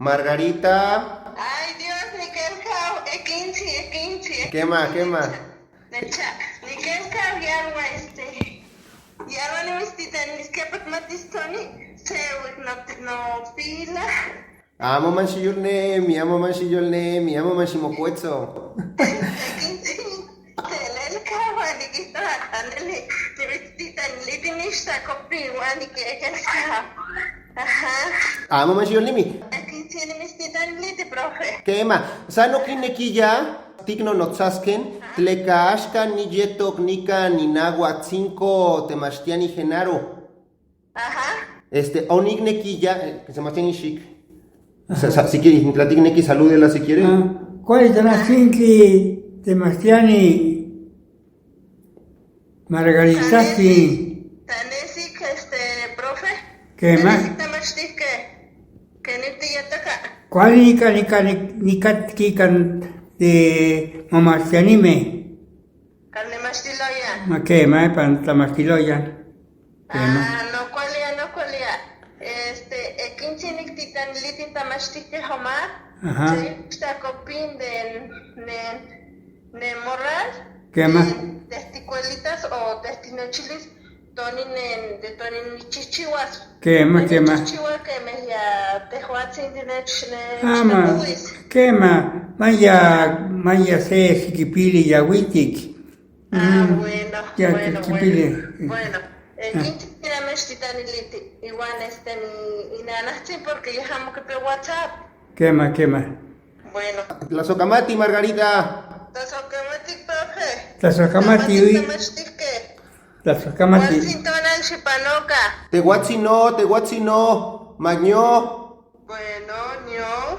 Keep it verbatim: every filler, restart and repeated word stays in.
Margarita. Ay, Dios, ni kelkau, ekinchi, ekinchi, kema, ekinchi. Kema. Necha, ni kelkau, ya, este, ya, ni mistita, ni skepat matistoni, se, no, no, pila. Amo manshi yolnemi, amo manshi yolnemi, amo manshi mokwetso. Ekinchi, telel kawa, ni kito, anele, ni mistita, ni liti, ni shta, kopi, wani, ke, ke, sa. Aha. Amo manshi yolnemi. Ekinchi, ni mistita, ni liti, profe. Kema, sa no kinekiya, tikno no tsasken, tleka ashka ni jetok nika ni nagwa tsinko te mashtiani Genaro. Ajá. Este, onik neki ya, eh, que se llama Shik. Sa-, sa-, si quiere, la tiene que salúdela si quiere. Ah, ¿cuál es la siguiente de Mastiani? Margarita, sí. Tanesik, este, profe. ¿Qué más? Tanesik, tamastik, que, que ni te ya toca. ¿Cuál nika, nika, nik-, nika, kikan de Mamastianime? Kan ni mashtiloyan. Ma kema, pan ta mashtiloyan. Kema. Ah, no kualiya, no kualiya. Este, ekinchi nik titan litin ta mashtike homar. Ajá. Chayuta kopin de, ne, ne morral. Kema. De, de tikuelitas o de tinochilis. Toni nen, de toni ni chichiwas. Kema, kema. Chichiwa keme ya te huatsin di ne chine. Ah, ma, kema, ma ya, ma ya se sikipili ya witik. Ah, bueno, ya bueno, kipili. Bueno. Bueno, eh, ah. Quién tiene mestita ni liti. Igual este ni, y nada, sí, porque ya jamo que pe WhatsApp. Kema, kema. Bueno. Tlasokamati, Margarita. Tlasokamati, profe. Tlasokamati, ui. Tlasokamati. Watsi tonal shipanoka. Te watsi no, te watsi no. Magno. Bueno, nio.